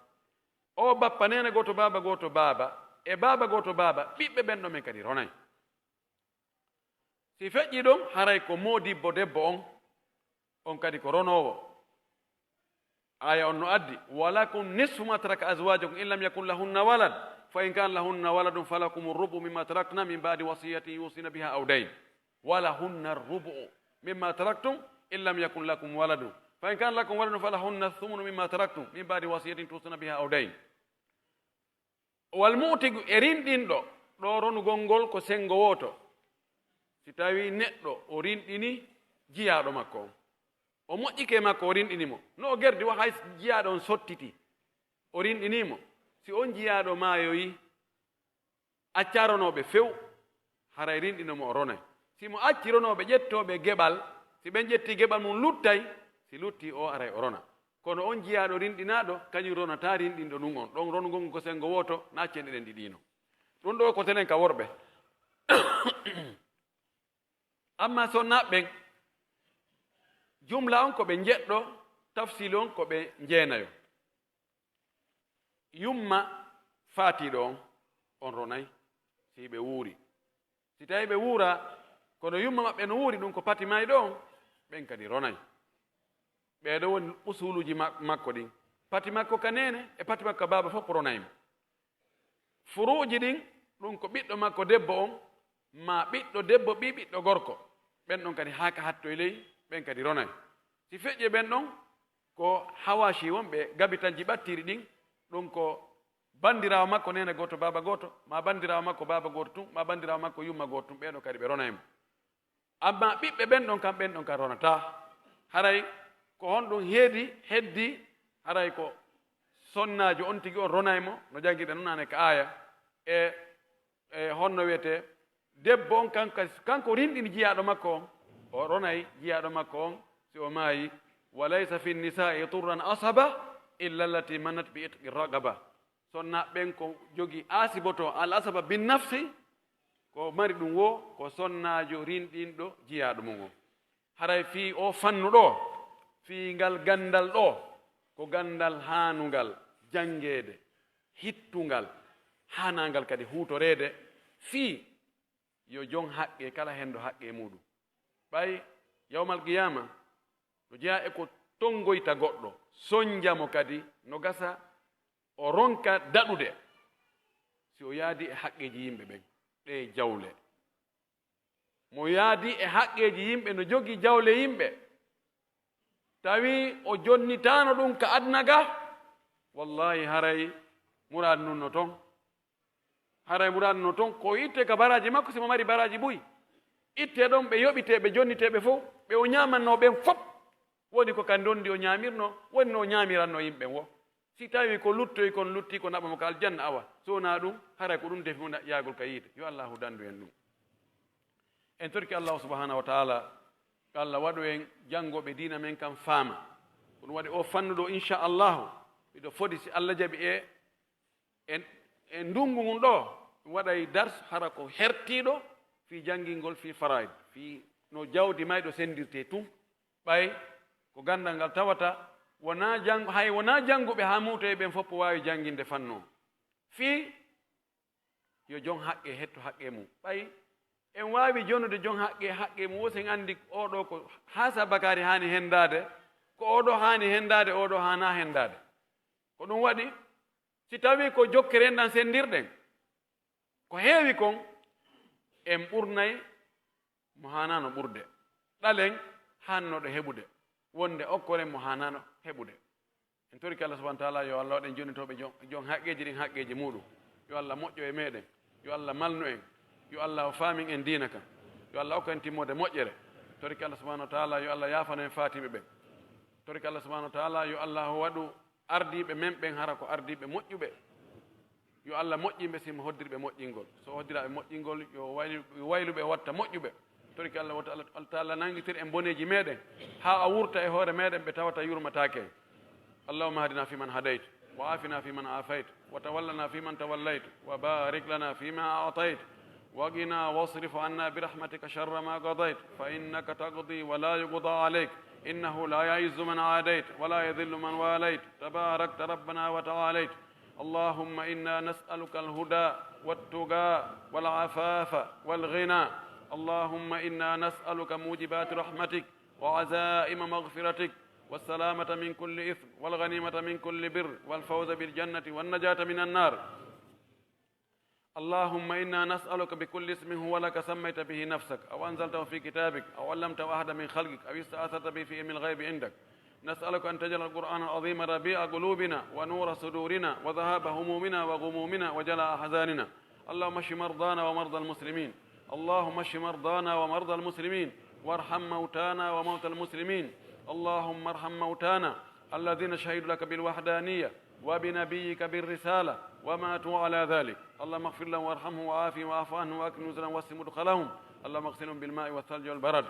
O bappa neene gooto, baaba gooto baaba, e baaba gooto baaba, ɓiɓɓe ɓen ɗon ɓen kadi ronay. Si feƴƴii ɗon, haray ko moodibbo debbo on, on kadi ko ronoowo. Aaya on no addi, "Walakum nisfu ma taraka azwajukum in lam yakun lahunna walad, fa in kana lahunna waladun falakum rubu mimma tarakna min ba'di wasiyatin yusina biha aw dayn. Walahunna rubu mimma taraktum in lam yakun lakum waladun." Fa in kana lakum waladun falahunna thumunu mimma taraktum min ba'di wasiyatin tusuna biha aw dayn. Wal mu'tiqu, e rinɗinɗo, ɗo ronugol ngol ko senngo wooto. Si tawii neɗɗo o rinɗini jiyaaɗo makko on, o moƴƴike e makko, o rinɗini mo, no o gerdi wa hay jiyaaɗo on sottiti, o rinɗinii mo, si on jiyaaɗo maayoyii, accaa ronooɓe few, haray rinɗino mo o ronay. Si mo acci ronooɓe ƴettooɓe geɓal, si ɓen ƴettii geɓal mum luttay, si luttii o aray o rona. Kono on jiyaaɗo rinɗinaaɗo, kañum ronataa rinɗinɗo ɗum on. Ɗon ronugol ngu ko senngo wooto, na accen eɗen ɗiɗiino. Ɗum ɗoo ko tenen ka worɓe. Amma sonnaaɓe ɓen, jumla on ko ɓe njeɗɗo, tafsiili on ko ɓe njeenayo. Yumma faatiiɗo on, on ronay si ɓe wuuri. Si tawii ɓe wuuraa, kono yumma maɓɓe no wuuri, ɗum ko pati mayɗo on, ɓen kadi ronay. Ɓee ɗoo woni usuluuji ma-, makko ɗin. Pati makko ka neene e pati makko ka baaba fof ronay mo. Furuuji ɗin, ɗum ko ɓiɗɗo makko debbo on, maa ɓiɗɗo debbo ɓii ɓiɗɗo gorko. Ɓen ɗon kadi haa ka hattoy ley, ɓen kadi ronay. Si feƴƴe ɓen ɗon, ko Hawaashi wonɓe gabitanji ɓattiiri ɗin, ɗum ko banndiraawo makko neene gooto, baaba gooto, maa banndiraawo makko baaba gooto tun, maa banndiraawo makko yumma gooto tun, ɓee ɗoo kadi ɓe ronay mo. Ammaa ɓiɓɓe ɓen ɗon kam, ɓen ɗon kam ronataa. Haray ko honɗum heedi, heddii, haray ko sonnaajo on tigi on ronay mo, no janngirɗen non naane ka aaya. E, e honno wiyetee, debbo on kanko, kanko rinɗini jiyaaɗo makko on, o ronay jiyaaɗo makko on si o maayi. "Wa laysa fi nisaa'i turran asaba illa allati manat bi itqi raqaba." Sonnaaɓe ɓen ko jogii asiboto al asaba bin nafsi, ko mari ɗum wo ko sonnaajo rinɗinɗo jiyaaɗo mum on. Haray fii oo fannu ɗoo, fii ngal ganndal ɗoo, ko ganndal haanungal janngeede, hittungal, haanaangal kadi huutoreede fii yo jon haqqe kala henndo haqqe muuɗum. Ɓay yawmal qiyaama no jeyaa e ko tonngoyta goɗɗo, sonnja mo kadi no gasa o ronka daɗude si o yaadii e haqqeeji yimɓe ɓen, ɗee jawle. Mo yaadii e haqqeeji yimɓe, no jogii jawle yimɓe, tawi o jonnitaano ɗum ka aduna ga, wallahi haray muraadu ndun no ton. Haray muraadu no ton, ko itte ka baraaji makko, si mo mari baraaji buy. Itte ɗon, ɓe yoɓitee, ɓe jonnitee ɓe fow, ɓe o ñaamannoo ɓen fow. Woni ko ka ndondi o ñaamirnoo, woni no o ñaamiranno yimɓe ɓen wo. Si tawi ko luttoyi kon lutti, ko naɓa mo ka aljanna, awa. So wonaa ɗum, haray ko ɗum defi mo na-, yaagol ka yiite. Yo Allahu dandu en ɗum. En torki Allahu subhanahu wa ta'ala, yo Allah waɗu en janngooɓe diina men kan faama. Ko ɗum waɗi o fannu ɗo, insha Allahu, miɗo fodi si Allah jaɓi e, e, e ndungu ngun ɗo, mi waɗay dars hara ko hertiiɗo fii janngingol fii faraid, fii no jawdi mayɗo senndirtee tun. Ɓay ko ganndal ngal tawata, wonaa jang-, hay wonaa jannguɓe haa muutoye ɓen fof waawi jannginde fannu on. Fii yo jon haqqe hettu haqqe mum. Ɓay en waawi jonude jon haqqe, haqqe mum, wo si en anndi oo ɗoo ko haasa bakaari haani henndaade, ko oo ɗoo haani henndaade, oo ɗoo haanaa henndaade. Ko ɗum waɗi, si tawii ko jokkere enɗan senndirɗen, ko heewi kon, en ɓurnay mo haanaano ɓurde. Ɗalen haannoɗo heɓude, wonde okkoren mo haanaano heɓude. En torike Allah subhanahu wa ta'ala yo Allah waɗen jonnitooɓe jon, jon haqqeeji ɗin haqqeeji muuɗum. Yo Allah moƴƴo e meɗen. Yo Allah malnu en. Yo Allah faamin en diina kan. Yo Allah okku en timmoode moƴƴere. Torike Allah subhanahu wa ta'ala yo Allah yaafano en faatiiɓe ɓen. Torike Allah subhanahu wa ta'ala yo Allah waɗu ardiiɓe men ɓen hara ko ardiiɓe moƴƴuɓe. Yo Allah moƴƴin ɓe si mo hoddiri ɓe moƴƴingol. So o hoddira ɓe moƴƴingol, yo waylu-, yo waylu ɓe o watta moƴƴuɓe. Torike Allah wota Allah, Allah Ta'ala nangitir en boneeji meɗen, haa o wurta e hoore meɗen ɓe tawata yurmataake en. اللهم اهدنا فيمن هديت، وعافنا فيمن عافيت، وتولنا فيمن توليت، وبارك لنا فيما أعطيت، وقنا واصرف عنا برحمتك شر ما قضيت، فإنك تقضي ولا يقضى عليك، إنه لا يعز من عاديت، ولا يذل من واليت، تباركت ربنا وتعاليت. اللهم إنا نسألك الهدى والتقى والعفاف والغنى. اللهم إنا نسألك موجبات رحمتك وعزائم مغفرتك والسلامة من كل إثم والغنيمة من كل بر والفوز بالجنة والنجاة من النار. اللهم إنا نسألك بكل اسم هو لك سميت به نفسك أو أنزلته في كتابك أو علمته أحدا من خلقك أو استأثرت به في علم الغيب عندك نسألك أن تجعل القرآن العظيم ربيع قلوبنا ونور صدورنا وذهاب همومنا وغمومنا وجلاء أحزاننا. اللهم اشف مرضانا ومرضى المسلمين. اللهم اشف مرضانا ومرضى المسلمين. وارحم موتانا وموتى المسلمين. اللهم ارحم موتانا الذين شهدوا لك بالوحدانية وبنبيك بالرسالة وماتوا على ذلك. اللهم اغفر لهم وارحمهم وعافهم واعف عنهم وأكرم نزلهم ووسع مدخلهم. اللهم اغسلهم بالماء والثلج والبرد.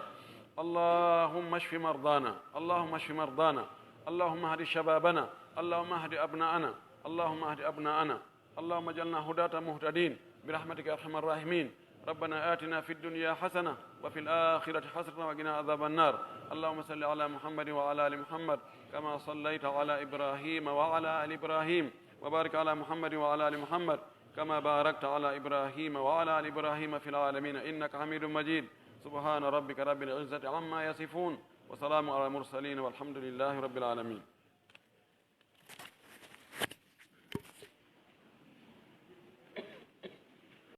اللهم اشف مرضانا. اللهم اشف مرضانا. اللهم اهد شبابنا. اللهم اهد أبناءنا. اللهم اهد أبناءنا. اللهم اجعلنا هداة مهتدين برحمتك يا أرحم الراحمين. ربنا آتنا في الدنيا حسنة وفي الآخرة حسنة وقنا عذاب النار. اللهم صل على محمد وعلى آل محمد كما صليت على إبراهيم وعلى آل إبراهيم، وبارك على محمد وعلى آل محمد كما باركت على إبراهيم وعلى آل إبراهيم في العالمين إنك حميد مجيد. سبحان ربك رب العزة عما يصفون، وسلام على المرسلين، والحمد لله رب العالمين.